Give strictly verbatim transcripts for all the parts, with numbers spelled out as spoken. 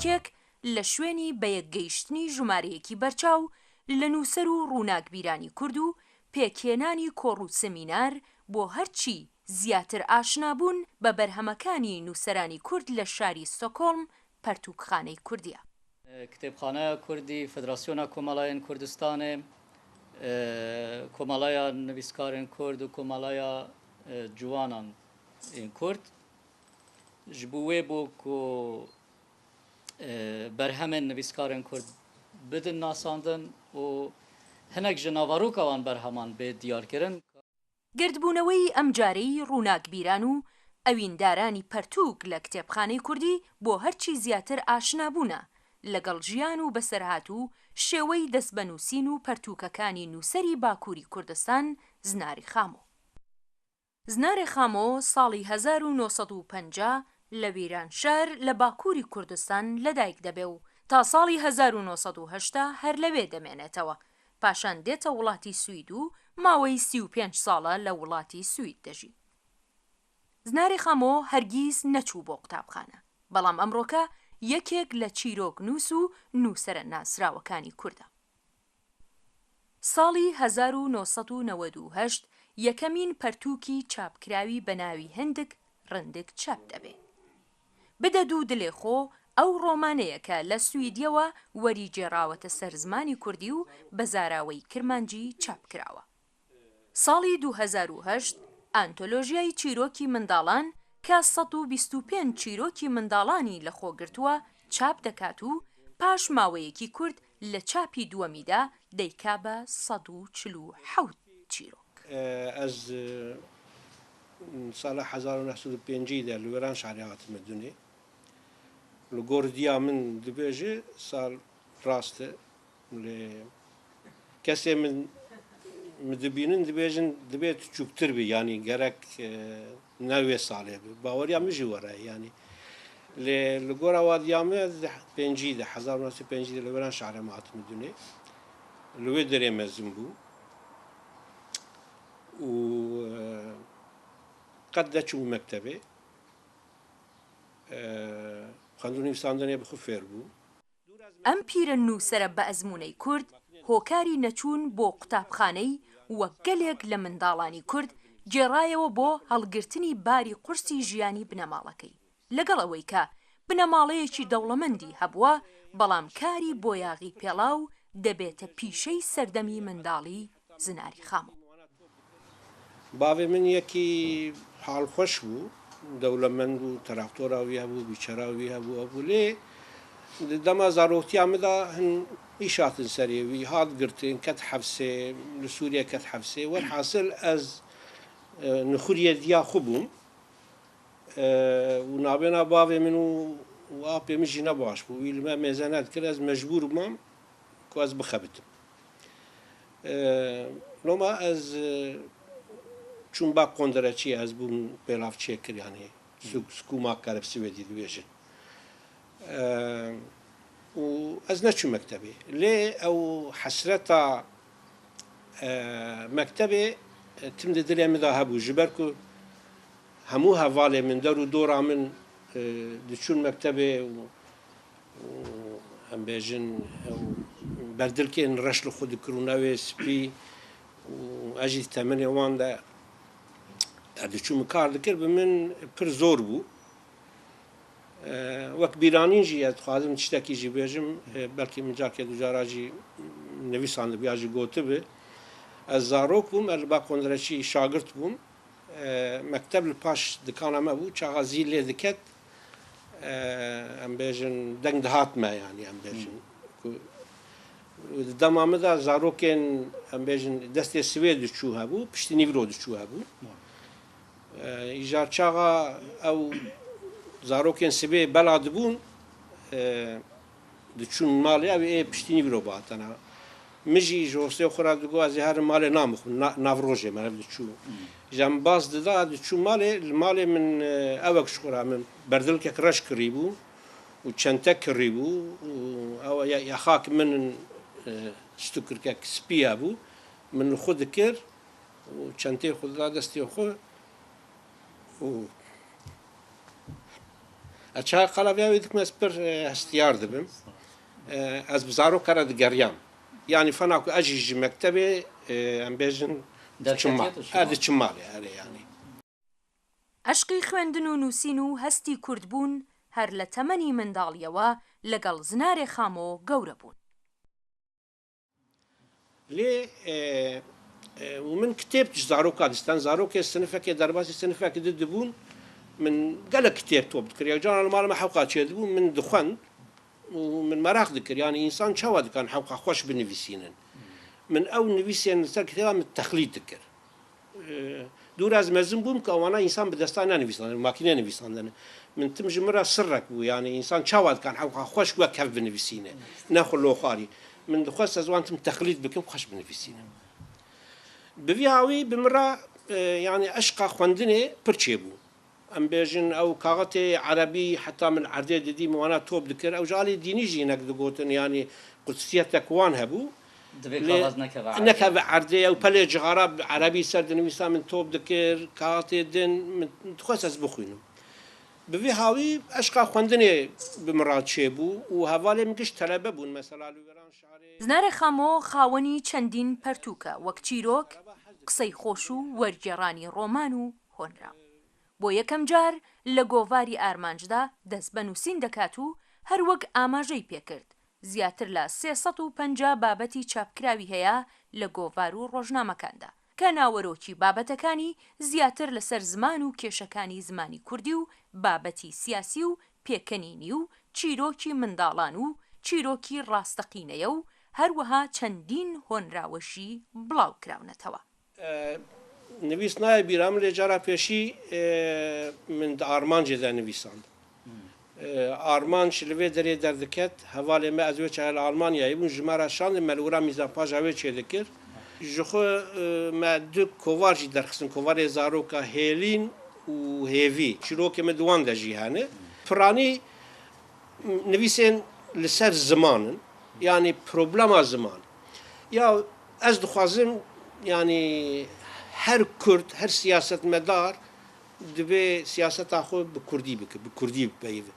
کێک لە شوێنی بەیەکگەیشتنی ژمارەیەکی بەرچاو لە نووسەر و ڕووناکبیرانی کورد و پێکهێنانی کۆڕ و سمینار بۆ هەرچی زیاتر ئاشنابوون بە بەرهەمەکانی نووسەرانی کورد لە شاری ستۆکۆڵم پەرتووکخانەی کوردیە. Kitêbxaneya Kurdî, Federasyona Komelayên Kurdistanê, e, Komeleya Nivîskarên Kurd û Komeleya, e, Ciwanan ên Kurd. Ji bo wê bû ku, e, berhemên nivîskarên Kurd bidin nasandin û hinek ji naveroka wan berheman bê diyarkirin. گردبوونەوەی ئەمجارەی ڕووناکبیران و ئەویندارانی پەرتووک لە کتێبخانەی کوردی بۆ هەرچی زیاتر ئاشنابوونە لەگەڵ ژیان و بەسەرهات و شێوەی دەست بە نووسین و پەرتووکەکانی نووسەری باکووری کوردستان زناری خامۆ. زنارێ خامۆ ساڵی هەزار و نۆ سەد و پەنجا لە ویرانشار لە باکووری کوردستان لەدایک دەبێ و تا ساڵی هەزار و نۆ سەد و هەشتا هەر لەوێ دەمێنێتەوە، پاشان دێتە وڵاتی سوید و ماوەی سی و پێنج ساڵە لە وڵاتی سوید دەژی. زنارێ خامۆ هەرگیز نەچوو بۆ قوتابخانە، بەڵام ئەمڕۆکە یەکێک لە چیرۆکنووس و نووسەرە ناسراوەکانی کوردە. ساڵی هەزار و نۆ سەد و نەوەد و هەشت یەکەمین پەرتووکی چاپکراوی بە ناوی هندک ڕندک چاپ دەبێ. بدە دوو دلێ خۆ ئەو ڕۆمانەیە کە لە سویدیەوە وەری گێڕاوەتە سەر زمانی کوردی و بە زاراوەی کرمانجی چاپ کراوە. ساڵی دوو هەزار و هەشت ئانتۆلۆژیای چیرۆکی منداڵان کە سەد و بیست و پێنج چیرۆکی منداڵانی لە خۆ گرتووە چاپ دەکات و پاش ماوەیەکی کورت لە چاپی دووەمیدا دەیکا بە سەد و چل و حەوت چیرۆک. Ez sala hezar û neh sed û pêncî de li Wêranşarê hatime dunê. Li gor diya min dibêje sal rast e. Lê kesê min, min dibînin dibêjin dibê tu çûktir bî, yanî gerek ne wê salê bi. Baweriya min jî were ye, yanî. Lê li gora wadiya min ez di pêncî de, hezar û neh sed û pêncî de li Wêranşarê me hatime dunê. Li wê derê mezin bûm. Û qet neçûbûm mektebê. Xwendin û nivîsandinê bi xwe fêr bûm. ئەم پیرە نووسەرە بەئەزموونەی کورد هۆکاری نەچوون بۆ قوتابخانەی وەک گەلێک لە منداڵانی کورد گێڕایەوە بۆ هەڵگرتنی باری قورسی ژیانی بنەماڵەکەی. لەگەڵ ئەوەی کە بنەماڵەیەکی دەوڵەمەندی هەبووە، بەڵام کاری بۆیاغی پێڵاو دەبێتە پیشەی سەردەمی منداڵی زناری خامۆ. Bavê min yekî halxweş bû, dewlemend bû, traktora wî hebû, bîçera wî hebû, hebû. Lê di dema zaroktiya min de hin îş hatin serê wî, hat girtin, ket hefsê, li Sûriye ket hefsê. Welhasil ez, e, nixuriyê diya xwe bûm. E, û navêna bavê min û, û apê min jî ne baş bû. Wî li me mêze nedikir, ez mecbûr bûm ku ez bixebitim. E, loma ez, e, çûm ba kondereçiyê, ez bûm pêlavçêkir, yanî suk-, sukûma kerib Swêdî dibêjin. E, û ez neçûm mektebê. Lê ew hesreta, e, mektebê, e, tim di dilê min de hebû. Ji ber ku hemû hevalê min, der û dora min, e, diçûn mektebê û, û em bêjin, ew berdilkên reş li xwe dikirin, ew ê spî û ez jî di temenê wan de, e, diçûm kar dikir, bi min pir zor bû. E, wek bîranîn jî ez dixwazim tiştekî jî bêjim, e, belkî min carkê du cara jî nivîsandibe ya jî gotibe. Ez zarok bûm, ez li ba kondereçî şagirt bûm. E, mekteb li paş dikana me bû, çaxa zîl lê diket, e, em bêjin deng dihat me, yanî em bêjin. Ku, di dema min de zarokên, em bêjin destê sivê diçû hebû, piştî nîvro diçû hebû. E, îcar çaxa ew zarokên sibê bela dibûn, e, diçûn malê, ew ê piştî nîvro bihatana. Min jî ji hostê xwe re digot, ez ê herim malê namixwim, na-, nav rojê me ev diçû. Ji em bas dida, diçû malê, li malê min, e, ewek ji xwe re min berdilkek reş kirîbû û çente kirîbû û ew ya-, yaxak min, e, stûkirkek spî hebû. Min li xwe dikir û çenteyê xwe dida destê xwe û Çawa qala vê wê dikim ez pir, e, hestiyar dibim. E, ez bi zaroka re digeriyam. Yanî fena ku ez jî ji mektebê, e, em bêjin, diçim mal. Derketiye tu çima? E, diçim malê, erê yanî. Eşqî xwendin û nûsîn û hestî kurdbûn her li temenî mindaliyê we legel Zinarê Xamo gewre bûn. Lê, e, e, û min kitêb ji zaroka disten, zarokê sinifekê derbasî sinifekî di dibûn, min gelek kitêb top dikir. Yek caran li mala me hewqa çêdibû, min dixwend û min meraq dikir, yanî însan çawa dikan hewqa xweş binivîsînin. Min ew nivîsên li ser kitêba min texlîd dikir. E, dûr ez mezin bûm ku ewana însan bi destan nenivîsandin, makîne nivîsandin. Min tim ji min re sirrek bû, yanî însan çawa dikan hewqa xweş wek hev binivîsîne, ne xwe loxarî. Min dixwest ez wan tim texlîd bikim, xweş binivîsînim. Bi vî hawî bi min re, e, yanî eşqa xwendinê pir çêbû. Em bêjin ew kaxetê erebî heta min erdê didî min wana top dikir. Ew ji alî dînî jî hinek digotin, yanî qudsiyet tek wan hebû. Divê Lê kaxez nekeve erdê. Nekeve erdê, ew pelê cixara bi erebî ser dinivîsa min top dikir, kaxetê din min dixwest ez bixwînim. Bi vî hawî eşqa xwendinê bi min re çêbû û hevalê min giş telebe bûn, mesela li wêran şarê. Zinarê Xamo xawenî çendîn pertûk e, wek çîrok, qisey xweş û wergêranî roman û honra. Bo yekem car li govarî Armancda dest be nûsîn dekat û her wek amajeyî pê kirt, ziyatir le sê sed û penca babetî çapkirawî heye li govar û rojnamekan de. Ke nawerokî babetekanî ziyatir li ser ziman û kêşekanî zimanî kurdî û babetî siyasî û pêkenînî û çîrokî mindalan û çîrokî rasteqîne ye û her wiha çendîn honra we jî blaw kirawnetewe. E, nivîs nayê bîra min, lê cara pêşî, e, min di Armancê de nivîsand. E, Armanc li vê derê derdiket, hevalê me, ez wê çaxê li Almanyayê bûm, ji me re şandin, me li wira mîzanpaja wê çêdikir. Ji xwe, e, me du kovar jî derxistin, kovarê zaroka Hêlîn û Hêvî. Çîrokê min di wan de jî hene. Piranî nivîsên li ser ziman in, yanî problema ziman. Ya ez dixwazim, yanî her Kurd, her siyasetmedar divê siyaseta xwe bi Kurdî bike, bi Kurdî bipeyive.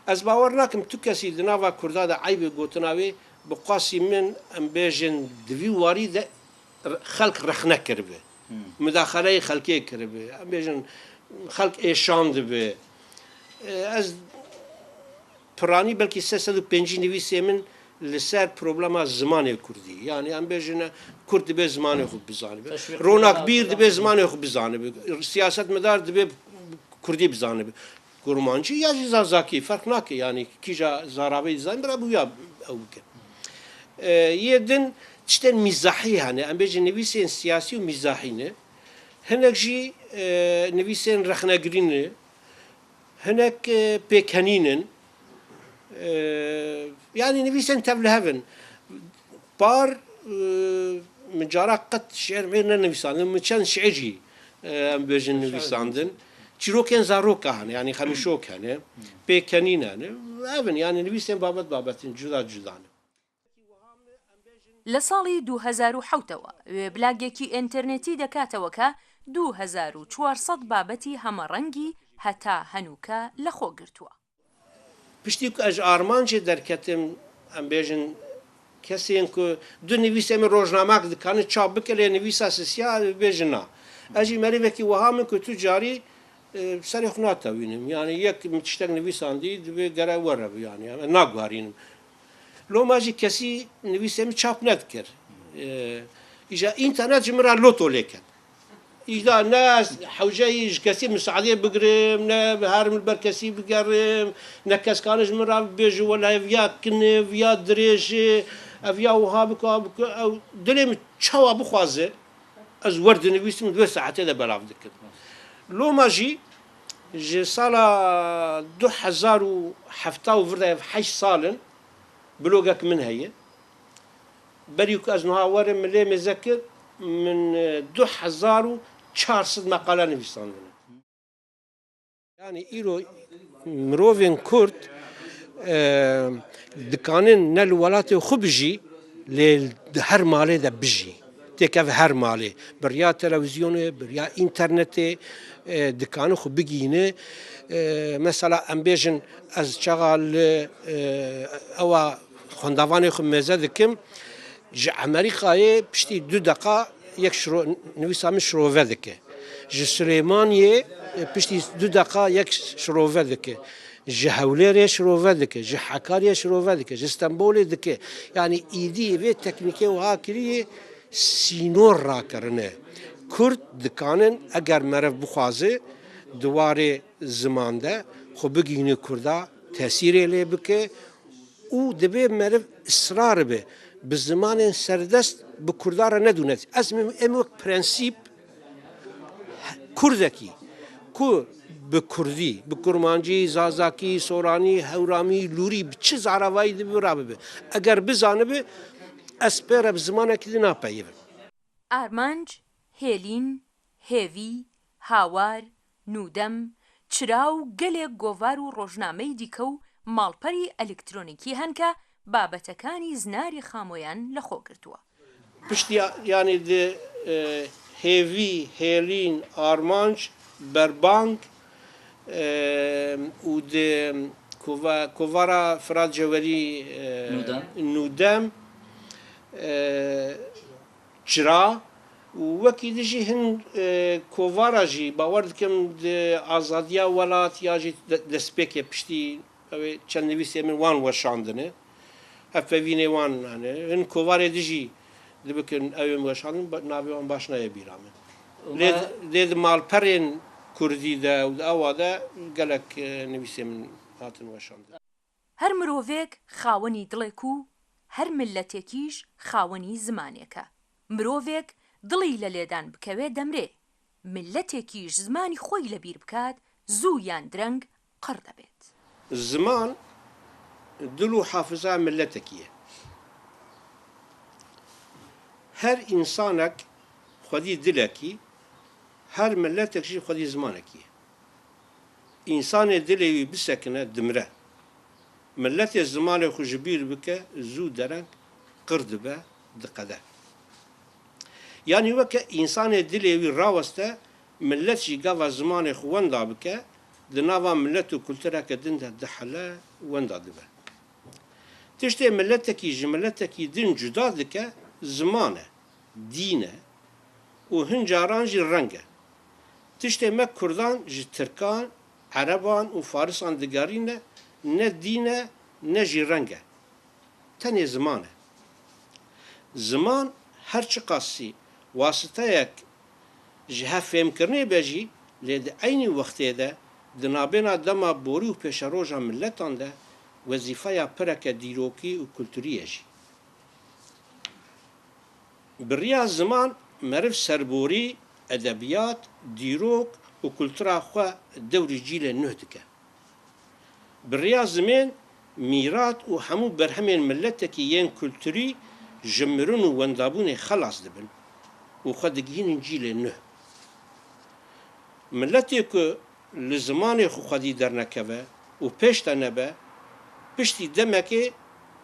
Ez bawer nakim tu kesî di nava Kurda de eybê gotina wê, bi qasî min, em bêjin, di vî warî de xelk rexne kiribe. Midaxeleyê xelkê kiribe. Em bêjin, xelk êşandibe. E, ez piranî belkî sê sed û pêncî nivîsê min li ser problema zimanê kurdî. Yanî em bêjin, kurd dibe zimanê xwe bizanibe. Ronakbîr dibe zimanê xwe bizanibe. Siyasetmedar dibe kurdî bizanibe. Kurmancî ya jî zazakî, ferq nake, yanî kîja zaraveyî dizanî, bira bi wî ya ew bike. E, yê din tiştên mîzahî hene, em bêjin nivîsên siyasî û mîzahî ne. Hinek jî, e, nivîsên rexnegirî ne. Hinek, e, pêkenîn in. E, yanî nivîsên tevlihev in. Par, e, min cara qet şiir mêr nenivîsandin. Min çend şiir jî, e, em bêjin nivîsandin. Çîrokên zaroka hene, yanî xemîşok hene, pêkenîn hene. Ev in, yanî nivîsên babet babet in, cuda cuda ne. لە ساڵی دوو هەزار و حەوتەوە وێبلاگێکی ئینتەرنێتی دەکاتەوە کە دوو هەزار و چوار سەد بابەتی هەمەڕەنگی هەتا هەنووکە لەخۆ گرتووە. Piştî ku ez ji Armancê derketim, em bêjin kesên ku du nivîsê min rojnamek dikanin çap bike, lê nivîsa sisiya bêjin na. Ez jî merivekî wiha min ku tu carî, e, serê xwe natewînim. Yanî yek min tiştek nivîsandî, divê gere were bi, yanî em naguherînim. Loma jî kesî nivîsê min çap nedikir. E, îja înternet ji min re loto lê ket. Îja ne ez hewce yî ji kesî misaadê bigirim, ne herim li ber kesî bigerim, ne kes kane ji min re bibêje wele ev ya kin e, ev ya dirêj e, ev ya wiha bike, wiha bike. Ew dilê min çawa bixwaze, ez wer dinivîsim, di wê saetê de belav dikim. Loma jî ji sala du hezar û hefta û vir de, ev heşt sal in, blogek min heye. Berî ku ez niha werim, min lê mêze kir, min, e, du hezar û çar sed meqale nivîsandine. Yanî îro mirovên Kurd, e, dikanin ne li welatê xwe bijî, lê di her malê de bijî. Têkeve her malê, bi riya televîzyonê, bi riya înternetê, e, dikane xwe bigihîne. E, mesela em bêjin ez çaxa li, e, ewa xwendavanê xwe mêze dikim, ji Emerîkayê piştî du deqa yek şiro-, nivîsa min şirove dike. Ji Silêmaniyê, e, piştî du deqa yek şirove dike. Ji Hewlêrê şirove dike, ji Hekariyê şirove dike, ji Stenbolê dike. Yanî îdî vê teknîkê wiha kiriye sînor rakirine. Kurd dikanin eger meriv bixwaze di warê ziman de xwe bigihîne Kurda, tesîrê lê bike û divê meriv israr be, bi zimanên serdest bi Kurda re nedûne. Ez, em wek prensîp Kurdekî ku bi Kurdî, bi Kurmancî, Zazakî, Soranî, Hewramî, Lûrî, bi çi zaravayî dibe rabibe. Eger bizanibe, ez pê re bi zimanekî din napeyivim. Armanc، هێلین، هێڤی، هاوار، نودەم، چرا و گەلێک گۆڤار و ڕۆژنامەی دیکە و ماڵپەری ئەلکترۆنیکی هەن کە بابەتەکانی زناری خامۆیان لەخۆ گرتووە. Piştî, yanî di, e, hêvî, hêlîn, armanc, berbang, e, û di kova-, kovara Firat Cewerî, e, Nûdem. Nûdem, e, çira û wekî di jî hin, e, kovara jî, bawer dikim di Azadiya Welat ya jî de-, destpêkê piştî ew ê çend nivîsê min wan weşandine. Hevpeyvînê wan, yani, hin kovarê di jî dibikin ew ên weşandin, ba-, navê wan baş nayê bîra min. Lê, lê di malperên kurdî de û di ewa de gelek, e, nivîsê min hatin weşandin. هەر مرۆڤێک خاوەنی دڵێک و هەر ملەتێکیش خاوەنی زمانێکە. مرۆڤێک دڵی لە لێدان بکەوێ دەمرێ، ملەتێکیش زمانی خۆی لەبیر بکات زوو یان درەنگ قڕ دەبێت. Ziman dil û hafiza miletekî ye. Her însanek xwedî dilekî, her miletek jî xwedî zimanekî ye. Însanê dilê wî bisekine, dimire. Miletê zimanê xwe ji bîr bike, zû dereng, qir dibe, diqede. Yanî weke însanê dilê wî raweste, milet jî gava zimanê xwe wenda bike, di nava milet û kultureke din de dihele, wenda dibe. Tiştê miletekî ji miletekî din cuda dike, ziman e, dîn e û hin caran jî reng e. Tiştê me kurdan ji tirkan, ereban û farisan digerîne ne dîn e ne jî reng e. Tenê ziman e. Ziman her çiqasî wasiteyek ji hev fêmkirinê be jî, lê di eynî wextê de di nabêna dema borî û pêşeroja miletan de wezîfeya pireke dîrokî û kulturî ye jî. Bi riya ziman meriv serborî, edebiyat, dîrok û kultura xwe dewrî cîlê nuh dike. Bi riya zimên, mîrat û hemû berhemên miletekî yên kulturî ji mirin û wendabûnê xelas dibin û xwe digihînin cîlê nuh. Miletê ku li zimanê xwe xwedî dernekeve û pêş de nebe, piştî demekê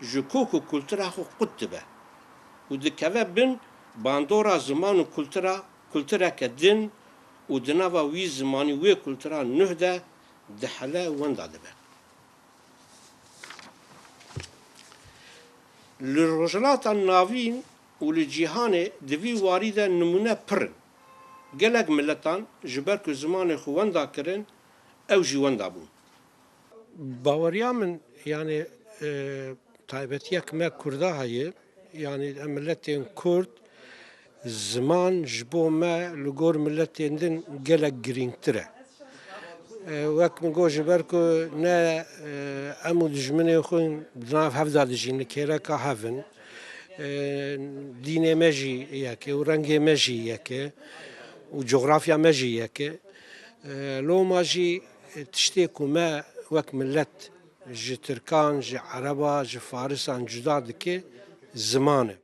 ji kok û kultura xwe qut dibe û dikeve bin bandora ziman û kultura, kultureke din û di nava wî zimanî wê kultura nuh de dihele wenda dibe. Li Rojhilata Navîn û li cîhanê di vî warî de nimûne pir in. Gelek miletan ji ber ku zimanê xwe wenda kirin, ew jî wenda bûn. Baweriya min, yanî, e, taybetiyek me Kurda heye, yanî em miletên Kurd, ziman ji bo me li gor miletên din gelek girîngtir e. E, wek min got, ji ber ku ne, e, em û dijminê xwe di nav hev de dijîn, li kêleka hev in. E, dînê me jî yek e û rengê me jî yek e û cografya me jî yek e. E, loma jî tiştê ku me wek milet ji tirkan, ji ereba, ji farisan cuda dike, ziman e.